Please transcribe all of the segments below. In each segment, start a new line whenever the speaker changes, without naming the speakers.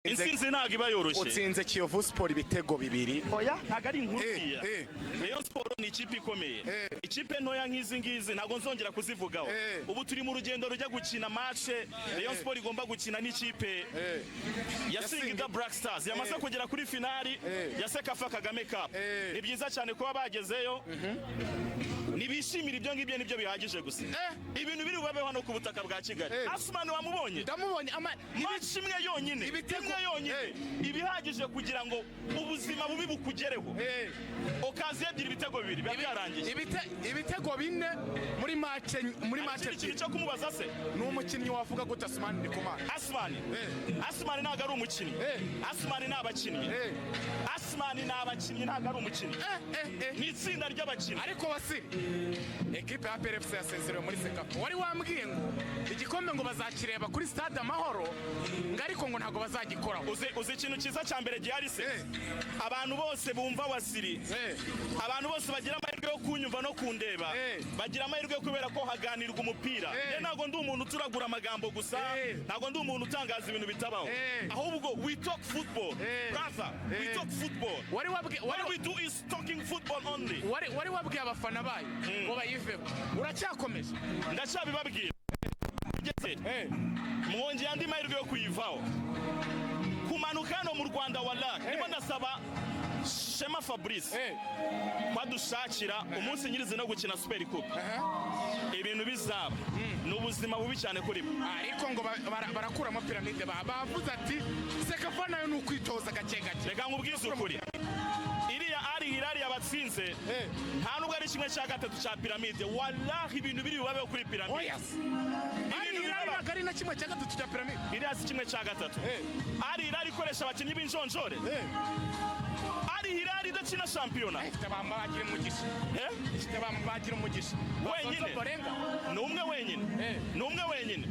Intsinzi ntabwo iba yoroshye.
Utsinze Kiyovu Sport ibitego 2.
Oya, ntabwo ari inkuru. Iriya Rayon Sport ni ikipe ikomeye. Ikipe ntoya nk'izi ngizi ntabwo nzongera kuzivugaho. Ubu turi mu rugendo rujya gukina match Rayon Sport igomba gukina n'ikipe ya Singida Black Stars yamaze kugera kuri finali ya CECAFA Kagame Cup. Ni byiza cyane kuba bagezeyo, nibishimira ibyo ngibyo, nibyo bihagije gusa. Ibintu biri bubabeho hano ku butaka bwa Kigali. Asumani wamubonye?
Ndamubonye ama
Match imwe yonyine, imwe yonyine ibihagije kugira ngo ubuzima bubi bukugereho. Occasion ebyiri, ibitego bibiri, biba byarangiye.
Ibitego 4 muri match
Ikindi kintu
ebyiri.
cyo kumubaza se?
Ni umukinnyi wavuga gute, Asumani Ndikumana?
Asumani, Asumani ntabwo ari umukinnyi. Asumani ni abakinnyi. Asumani ni abakinnyi, ntabwo ari umukinnyi. Ni itsinda ry'abakinnyi.
Ariko Wasiri, ekipe ya APR FC yasezerewe muri CECAFA. Wari wambwiye ngo igikombe ngo bazakireba kuri Stade Amahoro, ngo ariko ngo ntabwo bazagikoraho.
Uzi ikintu cyiza cya mbere gihari se? Abantu bose bumva Wasiri, abantu bose bagira amahirwe yo kunyumva no kundeba, bagira amahirwe yo kubera ko haganirwa umupira. Njye ntabwo ndi umuntu uturagura amagambo gusa, ntabwo ndi umuntu utangaza ibintu bitabaho, ahubwo we talk football. Brother, we talk football.
Wari wabwiye wari
What we do is talking football only.
Wari wabwiye abafana bayo ngo bayiveho, uracyakomeje?
Ndacyabibabwira. Ngeze mwongeye andi mahirwe yo kuyivaho, kumanuka hano mu Rwanda. Wallahi, ndimo ndasaba Shema Fabrice kwadushakira umunsi nyirizina wo gukina Super Coupe. Ibintu bizaba ni ubuzima bubi cyane kuri bo.
Ariko ngo barakuramo Pyramide, bavuze ati CECAFA nayo ni ukwitoza gake gake.
Reka nkubwize ukuri, iriya Al Hilal yabatsinze nta nubwo ari 1/3 cya Pyramide. Wallahi, ibintu biri bubabeho kuri Pyramide.
Oya se, Al Hilal ntabwo ari na 1/3 cya Pyramide.
Iriya si 1/3. Al Hilal ikoresha abakinnyi b'injonjore. Al Hilal idakina shampiyona.
Ifite abantu bagira umugisha.
Eh?
Ifite abantu bagira umugisha.
Wenyine.
Bazonzo Borenga.
Ni umwe wenyine. Ni umwe wenyine.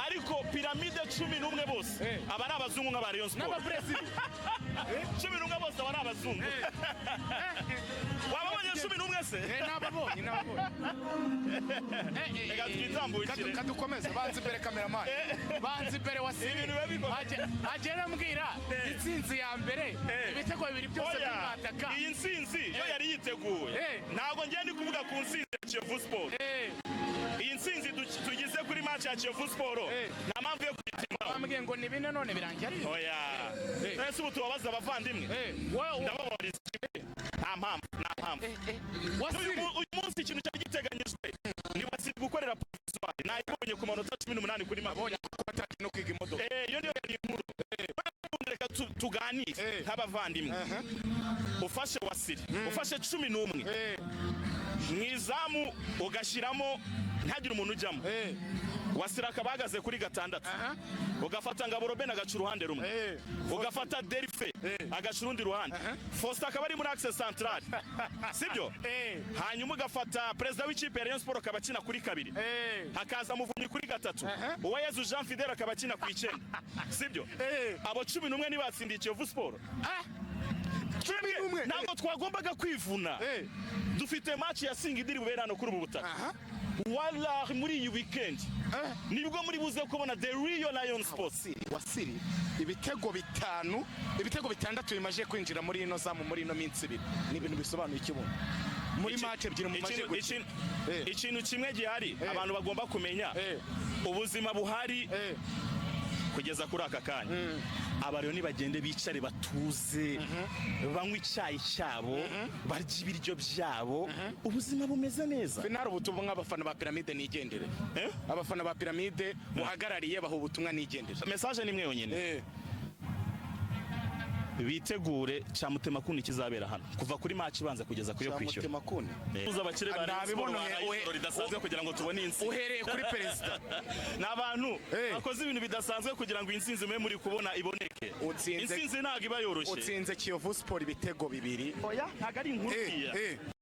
Ariko Pyramide 11 bose aba ari abazungu nk'aba Rayon Sport.
N'Ababrezil.
11 bose aba ari abazungu. Wababonye 11 se?
N'ababonye, n'ababonye.
Reka twitambukire.
Kadukomeze. Banza imbere, cameraman, banza imbere wa
Ibintu biba bikomeye.
Agera ambwira intsinzi ya mbere, ibitego bibiri byose
Oya,
by'umwataka.
iyi ntsinzi yo yari yiteguwe. Ntabwo ngiye ndi kuvuga ku ntsinzi ya Kiyovu Sport. Iyi ntsinzi tugize kuri match ya Kiyovu Sport, nta mpamvu yo kuyitimbaho.
Bambwiye ngo ni 4 none birangiye ari 2.
Oya. Ese ubu tubabaza abavandimwe?
Wowe
Ndababariza, nta mpamvu, nta mpamvu.
Wasiri.
Uyu munsi ikintu cyari giteganyijwe ni Wasiri gukorera provisoire, nayibonye ku manota 18 kuri
Abonye ko batangiye no kwiga imodoka.
Iyo niyo yari inkuru. Reka tuganire nk'abavandimwe. Ufashe Wasiri, ufashe 11 mu izamu, ugashyiramo ntihagire umuntu ujyamo, Wasiri akaba ahagaze kuri 6, ugafata Ngabo Roben agaca uruhande rumwe, ugafata Derife agaca urundi ruhande, Faustin akaba ari muri axe central, sibyo? Hanyuma ugafata perezida w'ikipe ya Rayon Sport akaba akina kuri 2, hakaza Muvunyi kuri 3, Uwayezu Jean Fidele akaba akina ku 9, sibyo? Abo 11 ntibatsindiye Kiyovu Sport?
11.
Ntabwo twagombaga kwivuna. Dufite match ya Singida iri bubere hano kuri ubu butaka. Wallahi, muri iyi weekend nibwo muri buze kubona the real Rayon Sports.
Wasiri, Wasiri, ibitego 5, ibitego 6 bimaze kwinjira muri ino zamu muri ino minsi 2, ni ibintu bisobanuye ikibuno muri match ebyiri mumaze gukina.
Ikintu kimwe gihari abantu bagomba kumenya, ubuzima buhari kugeza kuri aka kanya, abarero nibagende bicare batuze, banywe icyayi cyabo, barye ibiryo byabo, ubuzima bumeze neza.
Finari, ubutumwa abafana ba Pyramide, nigendere.
Eh?
Abafana ba Pyramide uhagarariye, baha ubutumwa, nigendere.
Message ni imwe yonyine: bitegure cyamutema kundi kizabera hano kuva kuri match ibanza kugeza ku yo kwishyura.
Cyamutemakuni.
Tuzi abakire ba Rayon Sport
Nabibona.
baraye ijoro ridasanzwe kugira ngo tubone iyi ntsinzi.
Uhereye kuri perezida.
Ni abantu bakoze ibintu bidasanzwe kugira ngo iyi ntsinzi mube muri kubona iboneke. Intsinzi ntabwo iba yoroshye.
Utsinze Kiyovu Sport ibitego 2.
Oya, ntabwo ari inkuru iriya.